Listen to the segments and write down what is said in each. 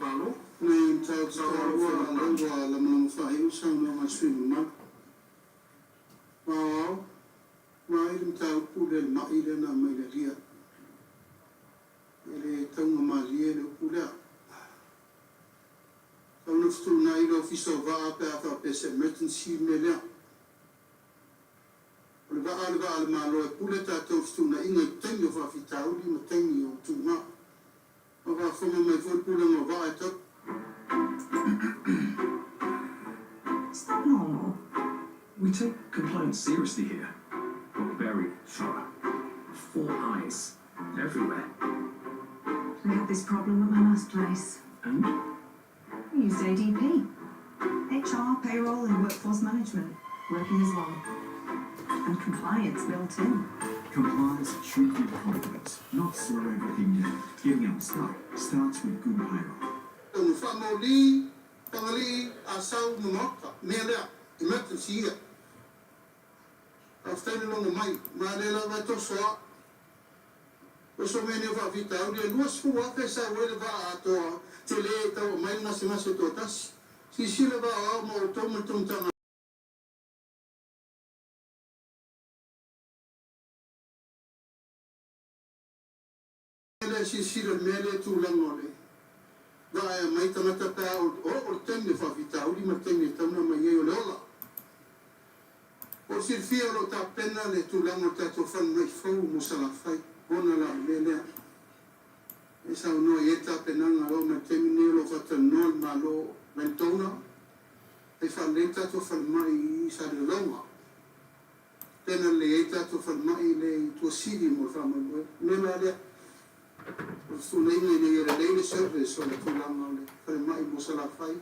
Malo. Nei mataupu Sau lau taua Afioga i le lea Palemia. ua lamalama faaiu le saunoaga a le sui usufono mamalu. Aoao, vaai le mataupu lea i le ma'i lea na aumai i le alia. E le taugamalie le upu lea. Tatau ona fetuunai le Ofisa o Vaa pe a faapea se emergency le mea lea. O le vaa o le vaa a le Malo e pule tatou i fetuunaiga i taimi o faafitauli ma taimi o tuuga. Ma faafofoga mai foi le Pulega o Vaa e tau Is that normal? We take compliance seriously here. We're very thorough. Four eyes everywhere. I had this problem at my last place. And? We used ADP. HR, payroll, and workforce management working as one. And compliance built in. Compliance should give confidence, not slow everything down. Getting unstuck starts with good payroll. Ona faamaoli, Fagalii, Asau ma Maota, mea lea, emergency ia. Faafetai le logo mai, ma lea lava e toso a. Oso mea nei o faafitauli, e 20,000 e sau ai le vaa atoa tele e tau aumai le gasegase toatasi. Silasila vaa o ao ma outou ma le tou Matagaluega. Lea silasila i le mea lea tulaga o le vaa e aumai tagata pe a oo le taimi o faafitauli ma le taimi e tatau ona aumai ai o le ola. Mo le silafia o lo o tapena le tulaga o le tatou falemai fou mo Salafai, ona la o le mea lea e saunoa i ai le tapenaga e oo mai le taimi lenei o lo o faatalanoa le Malo Landowner e faalelei le tatou falemai i Salelologa. Pena lelei ai le tatou falemai lea i Tuasivi mo le faamoemoe. O le mea la lea, o le fetuunaiga ina ia lelei le service o le tulaga o le falemai mo Salafai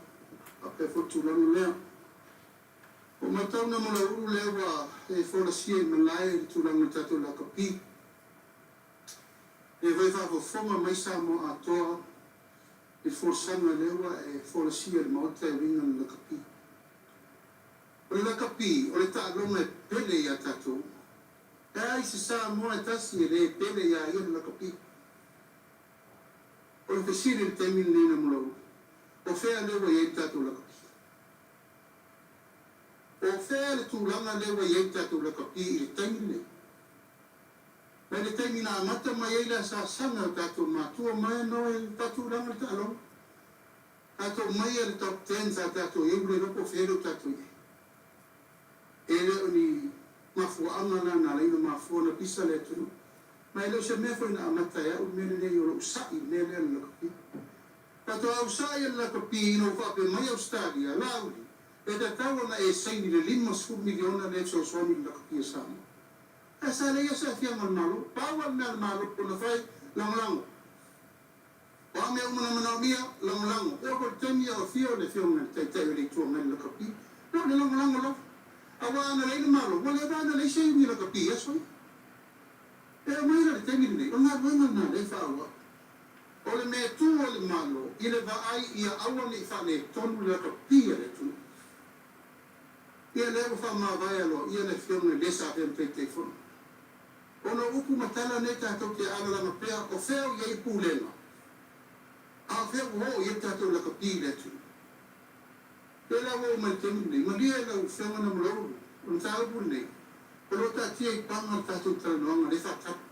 faapea foi le tulaga lea. Ua matau na Molaulu lea ua e folasia i malae le tulaga o le tatou lakapi. Lea foi e faafofoga mai Samoa atoa i le folasaga lea ua e folasia i le Maota e uiga i le lakapi. O le lakapi, o le taaloga e pele ia tatou. E ai se Samoa e tasi e le pele ia ia le lakapi. O le fesili i le taimi lenei Namulaulu, o fea lea ua i ai le tatou lakapi? O fea le tulaga lea ua i ai le tatou lakapi i le taimi lenei? Mai le taimi na amata mai ai le asaasaga o tatou matua mai no e faatulaga le taaloga. Tatou mai a le top ten sa tatou i ai ua le iloa po o fea lea ua tatou i ai. E le o ni mafuaaga la na ala ai ona mafua ona pisa le atunuu. Ma e le o se mea foi na amata e au le mea lenei o lou sa'i i le mea lea o le lakapi. Faatoa ou sa'i i le lakapi ina ua faapea mai Ausetalia, Laauli, e tatau ona e saini le $50 miliona lea e fesoasoani i le lakapi a Samoa. Ae sa leai lava se aafiaga o le Malo. Pau lava le mea a le Malo na fai, lagolago. O a mea uma na manaomia, lagolago. E oo foi i le taimi a o afio le Afioga i le Taitai o le Itu Agai i le lakapi, na o le lagolago lava. Aua ana leai le Malo, ua leva ana leai se iuni lakapi i aso ia. E aumai la i le taimi lenei, o le galuega lena lea e faaauau. O le mea tu a le Malo i le vaai ia aua ne i faaletonu le lakapi a le atunuu. Ia lea ua faamavae aloaia le Afioga i le sa avea ma Taitaifono. Ona o upu ma tala nei tatou te alalaga pea o fea o i ai pulega, a o fea ua oo i ai le tatou lakapi i le atunuu. Lea la ua oo mai le taimi lenei, malie lau Afioga Namulaulu, o le mataupu lenei, o lo o taatia i paga le tatou talanoaga lea faatapu.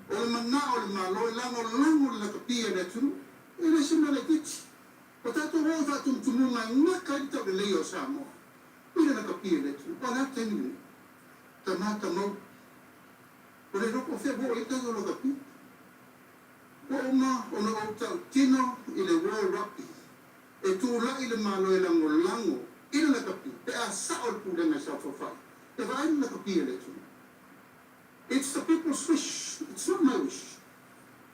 O le manao o le Malo e lagolago le lakapi a le atunuu, e le se mea laitiiti. Ua tatou oo i faatumutumuga e gata ai le tauleleia o Samoa i le lakapi a le atunuu. O le a le taimi lenei? Tama tamau. Ua le iloa po o fea ua oo i ai le tatou lakapi. Ua uma ona ou tautino i le World Rugby e tulai le Malo e lagolago i le lakapi pe a sao le pulega e saofafai e vaai le lakapi a le atunuu. It's the people's wish, it's not my wish.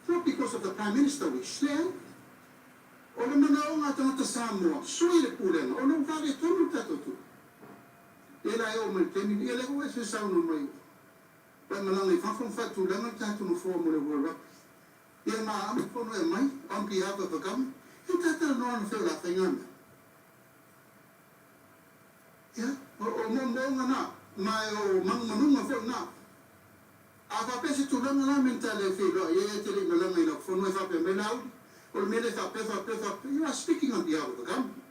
It's not because of the Prime Minister wish. Leai. O le manaoga a tagata Samoa, sui le pulega ona ua faaletonu le tatou tupe. Lea la e oo mai le taimi lenei, ia lea ua ese saunoa mai ua e malaga i fafo ma faatulaga le tatou nofoa mo le World Rugby. Ia ma a uma fono e aumai on behalf of the government, ia ta talanoa anafea o le a fai nga mea. Ia, o moomooga na, ma o manumanuga foi na. A faapea se tulaga la me na ta le feiloai ai ae te le i malaga i lau fono e faapea mai Laauli, O le mea lea e faapea, faapea, faapea, you are speaking on behalf of the government.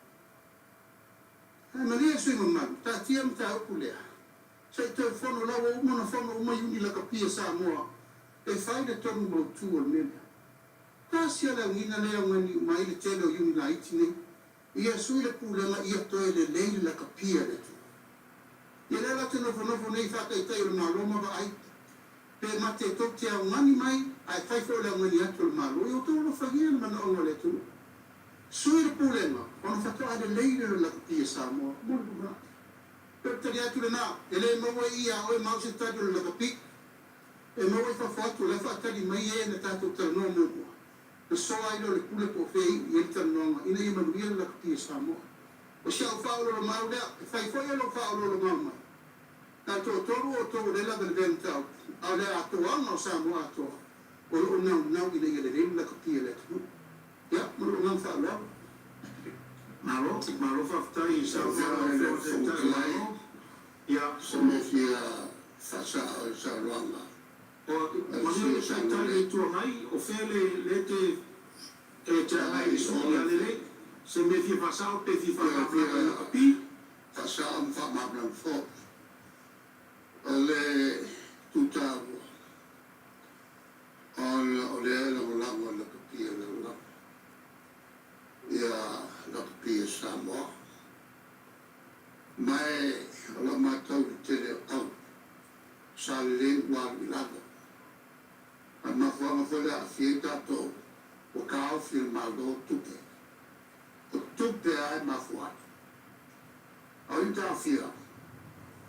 Ae malie le sui usufono mamalu, taatia le mataupu lea, se i toe fono, la ua uma ona fono uma iuni lakapi a Samoa e fai le tonu mautu o le mea lea. Tasi a le augina lea e augani uma ai le tele o iuni laiti nei, ia sui le pulega ia toe lelei le lakapi a le atunuu. Ia lea la te nofonofo nei faataitai o le Malo ma vaai pe mate tou te augani mai ae fai foi le augani atu o le Malo, ia outou alofagia le manaoga o le atunuu. Sui le pulega ona faatoa lelei lea o le lakapi a Samoa mo le lumanai. Pe o le tali atu lena, e le maua i i a oe ma au se tali o le lakapi. E maua i fafo atu o la e faatali mai e na tatou talanoa muamua, na soa ai lea o le pule po o fea e iu i ai le talanoaga ina ia manuia le lakapi a Samoa. O si au faaoloolomau lea, e fai foi e lou faaoloolomau mai. Na o le toatolu o outou o lea e lavelavea le mataupu, a o le atoaga o Samoa atoa o lo o naunau ina ia lelei le lakapi a le atunuu. Ia, ma lou agaga faaaloalo. Malo, malo faafetai i Lau saunoaga Afioga a i le Afioga Fofoga Taitai o le Fetalai, Malo. Ia, se mea fia faasao i le saunoaga O, a le malie sui le usufono o Taitai le Salelologa. Itu Agai, o fea le, le te, e te agai i le Leai, sui o usufono, le ia lelei, se mea fia faasao pe fia fia faamalamalama fia i le lakapi. faasao ma faamalamalama foi. O le itu taua, ona o lea e lagolago e lakapi e lagolago ia lakapi e Samoa. Ma e o lau matau i le tele o au sa lelei ua alu i lalo. A o le mafuaaga foi lea e aafia ai tatou, ua taofi e le Malo tupe. O tupe lava e mafua ai. A o ai na taofia?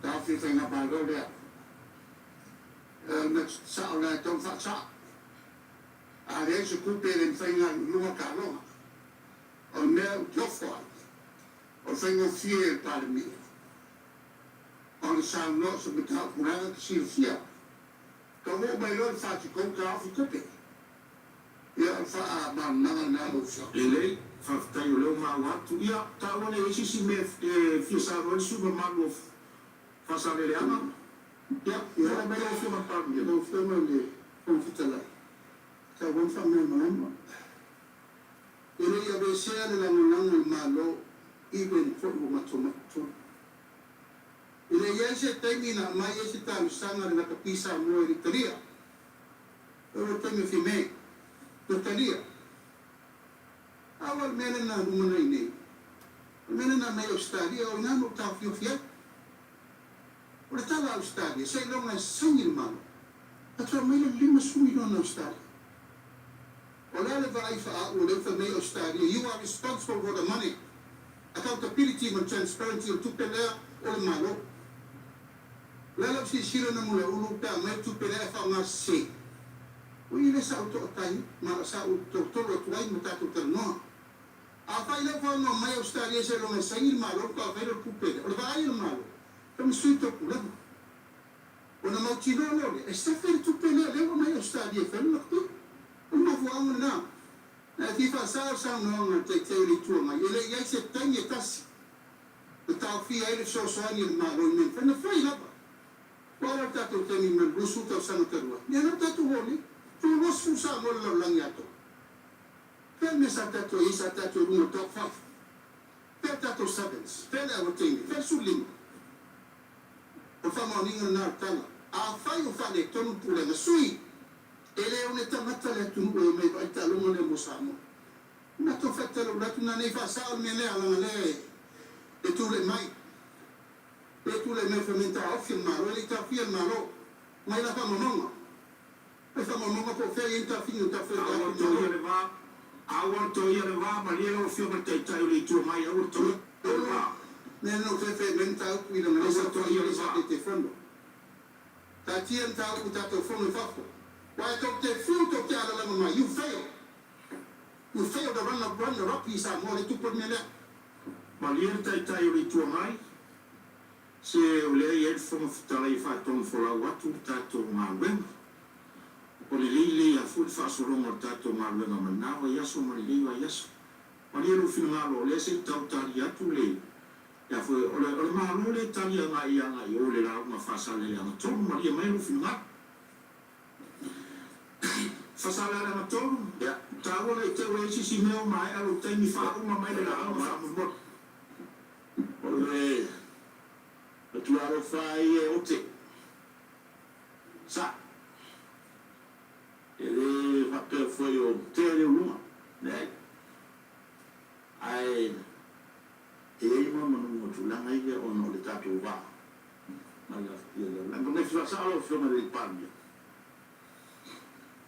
Taofi e le Faigamalo lea. O le mea sao lena e tatau ona faasao. A leai se tupe e le mafai ona alu i luga taaloga. O le mea ou te ofo ai, o le faigofie i le Palemia ona saunoa o se mataupu leaga te silafia. Taunuu mai loa le 40 taofi tupe. Ia o le faamalamalamaga lena lau Afioga. Lelei, faafetai o lea ua maua atu. Ia, taua lea e i ai se isi mea e fia saunoa ai le sui usufono mamalu o Faasaleleaga. Ia, Ia, tulai mai lau Afioga i le Palemia. lau Afioga i le Fofoga Fetalai, tau ai faamalamalama. E le i aveesea le lagolago a le Malo even foi ua matou mai i totonu. E le i ai se taimi na aumai ai se talosaga a le lakapi Samoa i le talia. E oo i le taimi o Fiamē, na talia. A ua le mea lea na lumanai nei, o le mea lea na aumai e Ausetalia, o i ina na ou taofiofi ai. O le tala a Ausetalia, seiloga e saini le Malo, faatoa aumai le 50 miliona Ausetalia. O le a le vaai faaaʻu o lea ua fai mai Ausetalia, you are responsible for the money, accountability ma le transparency o le tupe lea o le Malo. O le a lau silasila na Mulaulu pe a aumai le tupe lea ae faaaoga sese? O i lea sa ou toatai ma sa ou tolotolo atu ai ma tatou talanoa. Afai lea ua faaunoa mai Ausetalia seiloga e saini le Malo faatoa fai lea o le tupe lea, o le vaai a le Malo, fai ma sui taupulega. Ona mautinoa loa lea, e sefe le tupe lea, lea ua aumai Ausetalia e fai le lakapi. O le mafuaaga lena. Na e fia faasao le saunoaga a le Taitai o le Itu Agai, e le i ai se taimi e tasi na taofia ai le fesoasoani a le Malo i mea mafai. Na fai lava. Ua ala le tatou taimi mai le 20 tausaga talu ai, lea lava tatou o nei, 30 Samoa i le lalolagi atoa. Fea le mea sa tatou i ai, sa tatou i luga o le top five. Fea le tatou sevens, fea le awateine, fea le 15. O le faamaoniga lena o le tala. Afai o faaletonu le pulega, sui, e le one tagata le atunuu e omai e vaai taaloga lea mo Samoa. Matou faatalaula atu nanei faasao le mea lea leaga lea e tulai mai. Lea e tulai mai fai mai na taofi e le Malo, e le i taofia e le Malo. Mai la faamaumauga. Mai faamaumauga po o fea e i ai ni taofiga na taofi ai Aua le le toia Malo. le va, aua le toia le va, malie lau Afioga i le Taitai o le Itu Agai, aua le toia le Olo, va, mea na ou fai fai mai mataupu i leaga lea aua sa le toaina toia le lea sa va. Taitaifono. Taatia mataupu tatou fono i fafo. Aua e tou te fiu tou te alalaga mai, you fail. You fail to run run the rugby i Samoa, le tupu o le mea lea. Malie le Taitai o le Itu Agai, se o lea e i ai le Fofoga Fetalai e faatonufolau atu le tatou galuega. O lelei lelei lava foi le faasologa o le tatou galuega mai lena vaiaso ma lenei vaiaso. Malie lou finagalo, o lea se i tau tali atu le, le a foi, o le, o le Malo lea e tali agai agai i o i le lauga Faasaleleaga 3. Malie mai lou finagalo. Faasaleleaga 3, Ia, Taua le te ua isi si mea o maea lou taimi faauma mai le lauga faamolemole. O le Matua alofa ia e ote. Sa. E le faapea foi o tea le uluga. Leai. Ae e i ai manumanuga o tulaga ia ona o le tatou va ma le lakapi a le lalolagi. Ae faasao lau Afioga i le Palemia,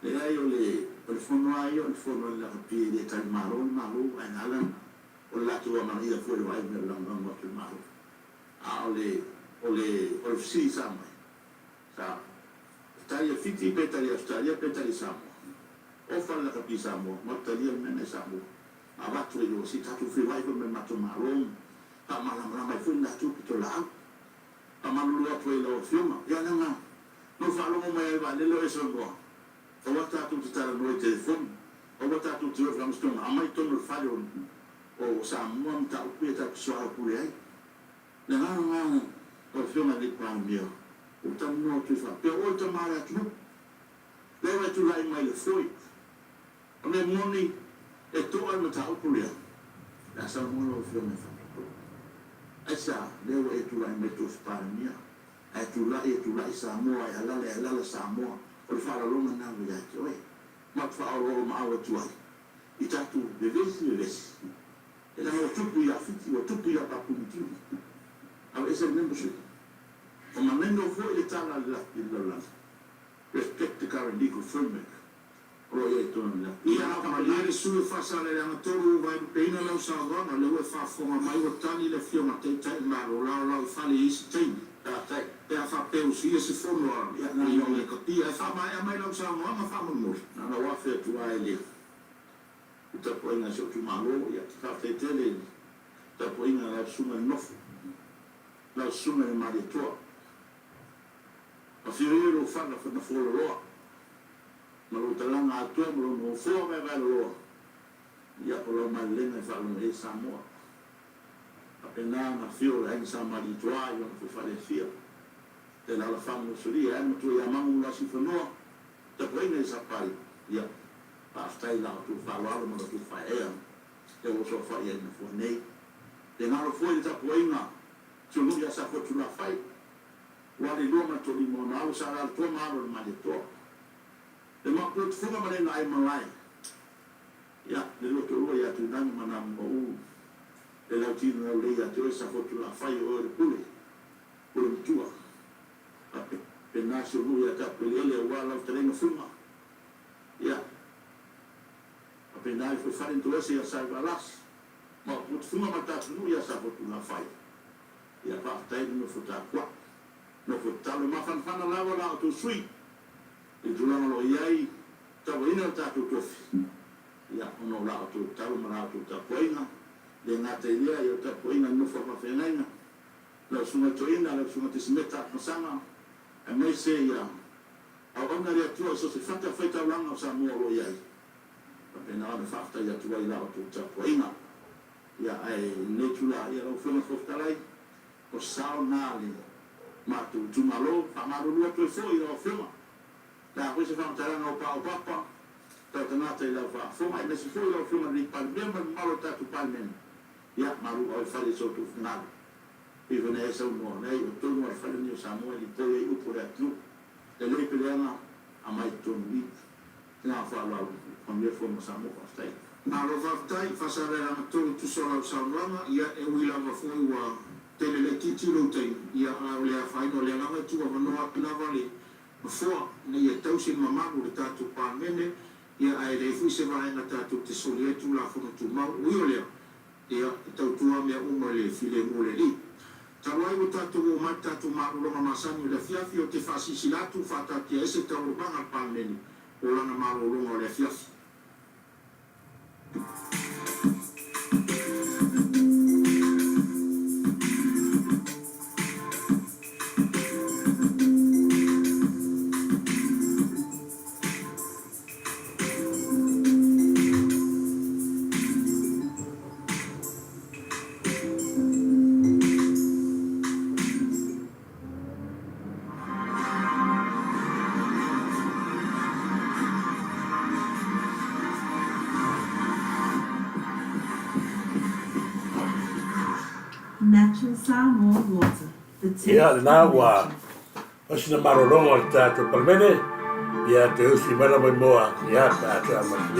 leai o le o le fono lava ia o le fono a le lakapi e le tali malo le Malo ae na ala ona o le latou amanaia foi o le vaai mea o le lagolago atu i le Malo. A o le o le o le fesili sa aumai, sa tali a Fiti pe tali a Ausetalia pe tali a Samoa. Ofa le lakapi i Samoa, matou talia le mea lena i Samoa. Avatu ai loa se tatou feiloai foi ma le matou Malo ma faamalamalama ai foi le latou pitolaau. Faamalulu atu ai i lau Afioga, ia leaga na ou faalogo mai lava i le vaalele o e saunoa, aua tatou te talanoa i telefoni, aua tatou te o i le faamasinoga, aumai i totonu o le fale o Samoa mataupu ia tatou te soalaupule ai. Le agaga lena lau Afioga i le Palemia, ua ou talanoa atu ai faapea, o oe tama a le atunuu, lea ua e tulai mai i le foe. O le mea moni, e to'a le mataupu lea, le a saunoa lau Afioga e faapitoa. Aisea, lea ua e tulai mai tofi Palemia, ae tulai e tulai Samoa, e alala e alala Samoa, o le faaaloaloga lena ua ia te oe. Ma ou te faaoloolomaau atu ai, i tatou vevesi vevesi, e leaga ua tupu ia Fiti, ua tupu ia Papunutini, aveese le membership. Ua manino foi le tala a le lalolagi, respect the current legal framework. O lo o i ai tonu lea. Ia, malie le sui o Faasaleleaga 3 ua vaelupeina lau saunoaga, lea ua e faafofoga mai ua tali le Afioga Taitai Malo laolao i fale i isi taimi. Faafetai. Pe a faapea ua suia se fono a le Lakapi ae faamaea mai lau saunoaga faamolemole. Na ona ou afe atu lava i le tapuaiga a si ou itumalo. Ia, faafetai tele i le tapuaiga a lau Susuga i le Nofo, lau Susuga i le Malietoa. Afio ia lou fala nafualoloa. Ma lou talaga atoa ma lou nofoa vaevaeloloa, ia, o lau malelega e faalogo i ai Samoa. Faapena ona afio le Aiga Sa Malietoa i lona foi faleafia, le alaalafaga o Solia, ae matua ia Mago ma Lasiufanua, tapuaiga i Sapali, ia, faafetai i la outou faaaloalo ma la outou faaeaea lea ua soafai ai i le nofoa nei. Le galo foi le tapuaiga si ou nuu ia Safoatulafai, Ua le lua ma le tolima ona alo sa lalotoa ma alo le Malietoa. Le mapu o Tufuga ma lena ai malae. Ia, le lua toalua ia Tuinagi ma Namumauu, le Lautino laulei ia te oe Safotu-lafai o oe o le Pule, Pule Matua. Faapena si ou nuu ia te Apueleele aua lau fetalaiga Fuga. Ia, faapena ifo i fale na toese ia Saivaalasi, Maopu o Tufuga ma le tatou nuu ia Safotu-lafai. Ia faafetai le nofo tapuai, nofo tatalo. E mafanafana lava la outou sui i le tulaga o lo o i ai tauaina le tatou tofi, ia ona o la outou tatalo ma la outou tapuaiga. E le gata i lea, ia o le tapuaiga a le nofo a faafeagaiga, lau Susuga Toeaina, lau Susuga Tesimeta Masaga, aemaise ia auauna a le Atua i so o se fata faitaulaga o Samoa o lo o i ai. Faapena ona faafetai atu ai i la outou tapuaiga. Ia, ae i lenei itula, ia, lau Afioga i le Fofoga Fetalai, o se sao lena a le matou itumalo. Faamalulu atu ai foi i lau Afioga, pe a foi se faamatalaga ua paopapa, tautagata i lau faafofoga, aemaise foi lau Afioga i le Palemia ma le mamalu o le tatou Palemene, ia, malu ave fale i so outou finagalo. Pei foi ona e saunoa, leai, o totonu lava o le fale lenei o Samoa e lipoi ai upu o le atunuu. Lelei pe leaga, aumai i totonu i i. Ina faaaloalo, manuia fono a Samoa, faafetai. Malo faafetai, Faasaleleaga 3 tusa o lau saunoaga, ia e ui lava foi ua tele laitiiti lou taimi, ia ae o le afaina o lea lava e tuuavanoa atu lava le Nofoa ina ia tausi le mamalu o le tatou Palemene, ia ae leai foi se vaega tatou te soli ai Tulafono Tumau. Ui o lea, ia e tautua mea uma i le filemu o le Alii. Talu ai ua tatou oo mai i le tatou malologa masani o le afiafi, ou te faasilasila atu faataatiaese taualumaga a le Palemene o lana malologa o le afiafi. Natural Samoa water, the taste Ia, lena of ua nature. fai sina malologa a le tatou Palemene, ia toe usi mai lava i moa, ia, pe a toe amatalia.